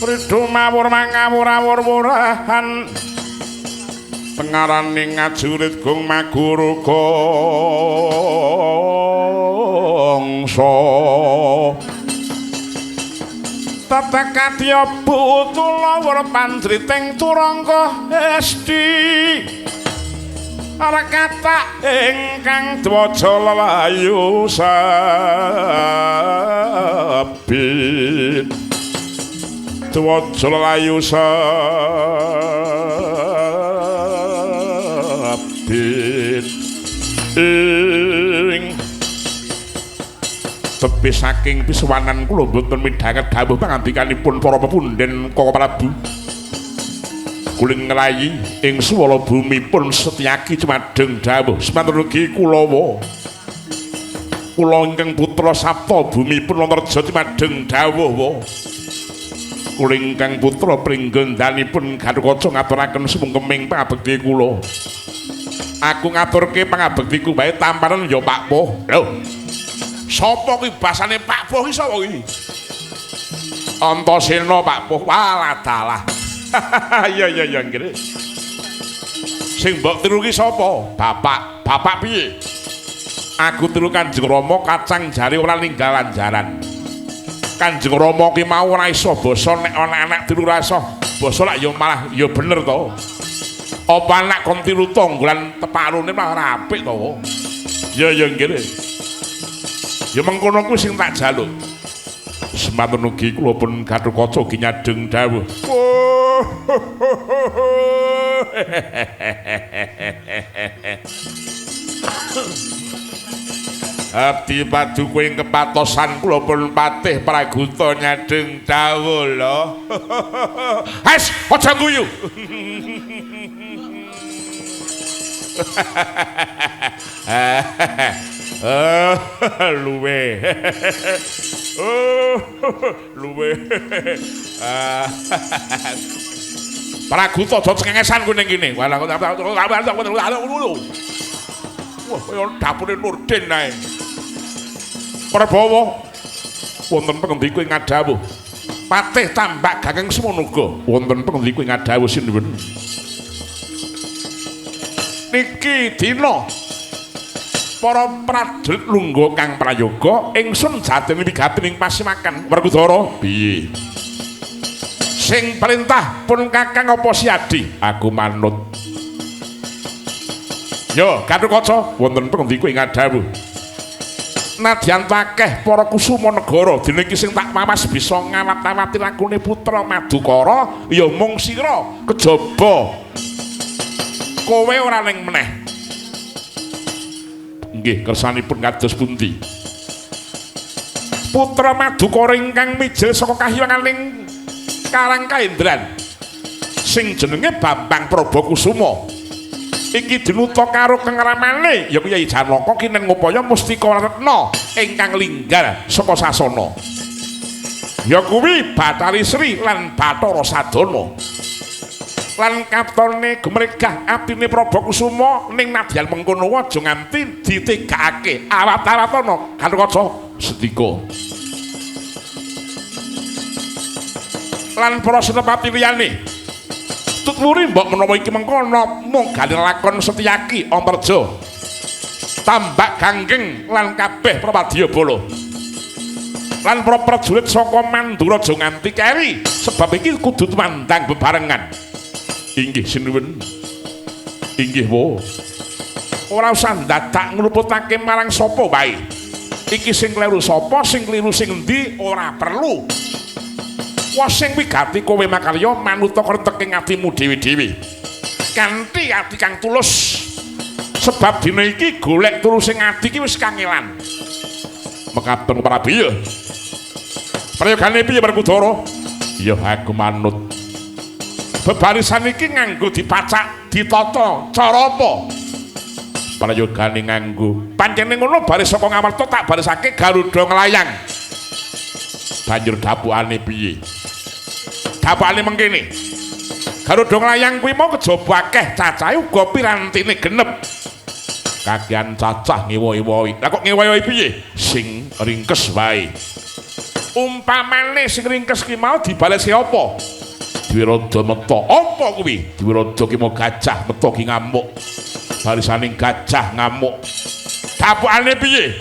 Ridu mawur mangawur-awur-wurahan tengaraning ngajurit gong maguru gongso tatakatya putulawur pandriting turangga esti arakata ingkang dwaja lelayu sabit dwaja lelayu sabit ing tepi saking pisuwanan kula mboten midhanget dawuh pangandikanipun para pepundhen Kaka Prabu. Kuling nglayi ing swala bumi pun Setyaki cumadeng dawuh semanten ugi kulawa. Kula ingkang putra Sapta bumi pun Antarja cumadeng dawuh wa. Kula ingkang putra pringgondanipun Gatotkaca ngaturaken sumungkeming pangabekti kula. Aku ngaturke pangabektiku wae tamparan ya Pak Poh. Lho. Sapa kuwi basane Pak Poh iki sapa kuwi? Antasena Pak Poh. Walah dalah. Iya iya iya nggih. Sing mbok tiru ki sapa? Bapak. Bapak piye? Aku tiru Kanjeng Rama kacang jare ora ninggal lanjaran. Kanjeng Rama ki mau ora iso basa nek ana anak tiru ora iso. Basa lak ya malah ya bener to. Apa anak kon tiru tanggolan teparune malah ora apik to. Ya ya nggih. Ya mengkono kuwi sing tak jaluk. Semanten ugi kula pun Gatotkaca ugi nyadeng dawuh. Abdi paduka ing kepatosan kula pun patih Praguta nyadeng dawuh lho. Hes, aja guyu. Luwe. Oh, luwe. Praguta aja cengengesan kuwi ning kene. Wah, kaya dapure Nurdin ae. Prabawa wonten pengendika ing ngadhawuh. Patih Tambak Gangeng semono uga wonten pengendika ing ngadhawuh sinuwun. Niki dina para prajurit lungguh kang prayoga ingsun jatine wigati ing pasimakan Werkudara. Piye? Sing perintah pun Kakang apa Siadi? Aku manut. Yo, Gatotkaca wonten pengendika ing ngadhawuh. Nadyan akeh para kusuma negara dene iki sing tak mawas bisa ngawat-awati lakune putra Madukara ya mung sira kejaba kowe ora ning meneh. Nggih, kersanipun kados pundi? Putra Madukara ingkang mijil saka kahyanganing Karang Kaendran sing jenenge Bambang Prabakusuma iki dinuta karo kengramane ya Kyai Janaka kineng ngupaya mustika retna ingkang linggar saka sasana ya kuwi Bathari Sri lan Bathara Sadana lan katone gumregah atine Prabakusuma ning nadyan mengkono aja nganti ditegakake awat-awatana Gatotkaca sendika lan para senopati liyane tutwuri mbok menawa iki mengkono mung gane lakon Setyaki Antarja Tambak Ganggeng lan kabeh prawadyabala lan para prajurit saka Mandura aja nganti keri sebab iki kudu tumandang bebarengan. Inggih sinuwun. Inggih wo. Ora usah ndadak ngluputake marang sapa wae. Iki sing kleru sapa, sing kliru sing endi ora perlu. Wah sing wigati kowe makarya manuta krenteking atimu dhewe-dhewe. Kanthi ati kang tulus. Sebab dina iki golek tulusing ati iki wis kangelan. Mekaten Prabu ya. Prayogane piye Werkudara? Ya aku manut. Bebarisan iki nganggo dipacak, ditata, cara apa? Prayogane nganggo. Pancene ngono baris saka Ngamarta tak barisake Garuda nglayang. Banjur dapukane piye? Dapukane mengkene. Garuda nglayang kuwi mau kejaba akeh cacahe uga pirantine genep. Kakean cacah ngewa-ewoi. Lah kok ngewa-ewoi piye? Sing ringkes wae. Umpamane sing ringkes ki mau dibalesi apa? Dwirada meta. Apa kuwi? Dwirada ki mau gajah meta ki ngamuk. Barisaning gajah ngamuk. Dapukane piye?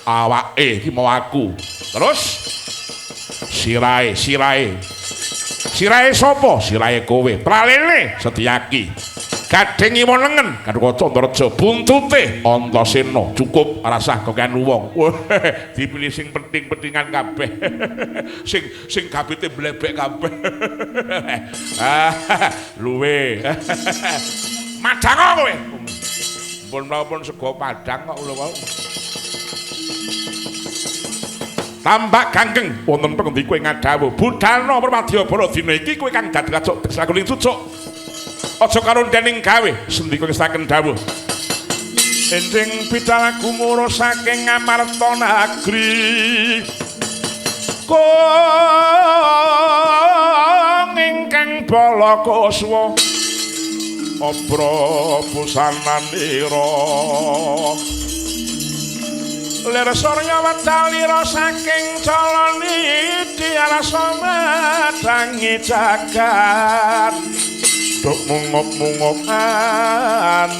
Awake ki mau aku. Terus sirahe, sirahe. Sirahe sapa? Sirahe kowe. Pralene Setyaki. Gading iwa nengen Gatotkaca Antareja buntute Antasena. Cukup rasah kokean wong. Dipilih sing penting-pentingan kabeh. Sing sing gabite blebek kabeh. Luwe. Madang kowe. Pun pun sego padang kok lho kok. Tambak ganggeng wonten pengendi kowe ngadhawuh budalna Pramadya dina iki kowe kang dadi racuk sakuling cucuk. Aja karo dening gawe sendika ngestaken dawuh. Enjing bidal gumuro saking Amarta Nagri. Kong ingkang bala kuswa obra busananira. Lir surya wedalira saking Jalanidhi rasa madangi jagat. Duk mungup-mungup aneng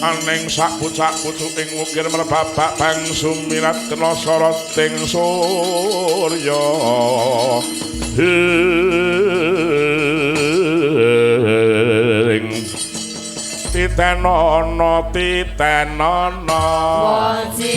aneng sak pucak-pucuk ing wukir mrebabak bangsu milat kena soroting surya. Ing titenono titenono. Waji